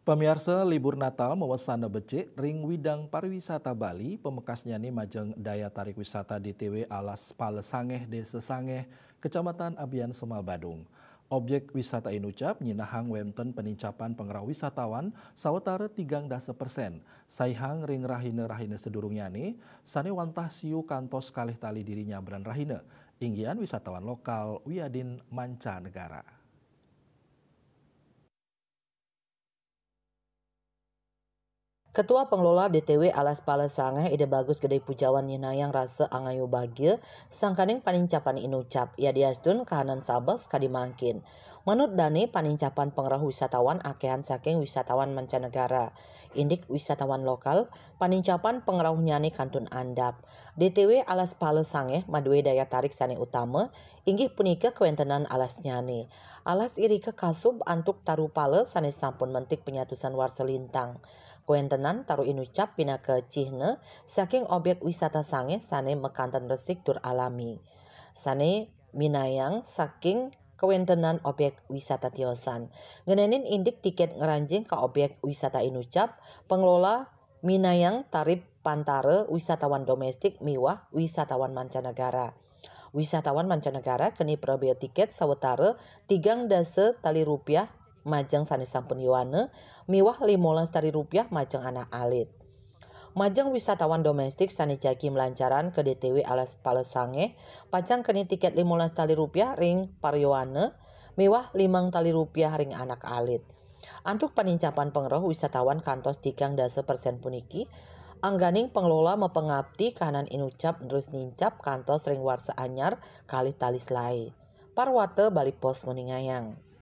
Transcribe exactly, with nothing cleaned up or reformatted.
Pamiarsa, libur Natal mawasana becik ring widang pariwisata Bali, pamekasnyane majeng daya tarik wisata D T W Alas Pala Sangeh, Desa Sangeh, Kecamatan Abian Semal Badung. Objek wisata Inucap nyinahang wenten panincapan pangrauh wisatawan sawatara tigang dasa persen, saihang ring rahina-rahina sadurungnyane, sane wantah siu kantos kalih tali diri nyabran rahina, inggihan wisatawan lokal wiadin mancanegara. Ketua Pengelola D T W Alas Pala Sangeh, Ida Bagus Gede Pujawan, nyihnayang rasa angayu bagia sangkaning panincapan Inucap, yadiastun kahanan sabeh sakadi mangkin. Manut dane, panincapan pangrauh wisatawan akehan saking wisatawan mancanegara. Indik wisatawan lokal, panincapan pangrauhnyane kantun andap. D T W Alas Pala Sangeh madue daya tarik sane utama, inggih punika kawentenan alasnyane. Alas irika kasub antuk taru pala sane sampun mentik panyatusan warsa lintang. Kawentenan taru Inucap pinaka cihna saking objek wisata sangeh sane makanten resik tur alami, sane minayang saking kawentenan objek wisata tiosan. Ngenenin indik tiket ngranjing ka objek wisata Inucap, pengelola minayang tarip pantara wisatawan domestik miwah wisatawan mancanegara. Wisatawan mancanegara keni prabea tiket sawatara tigang dasa tali rupiah majeng sane sampun yowana, miwah limolas tali rupiah majeng anak alit. Majeng wisatawan domestik sane jagi malancaran ka D T W Alas Pala Sangeh, pacang keni tiket limolas tali rupiah ring paryowana, miwah limang tali rupiah ring anak alit. Antuk panincapan pangrauh wisatawan kantos tigang dasa persen puniki, angganing pengelola mapangapti kahanan Inucap nerus nincap kantos ring warsa anyar kalih tali selae. Parwata Bali Post nguningayang.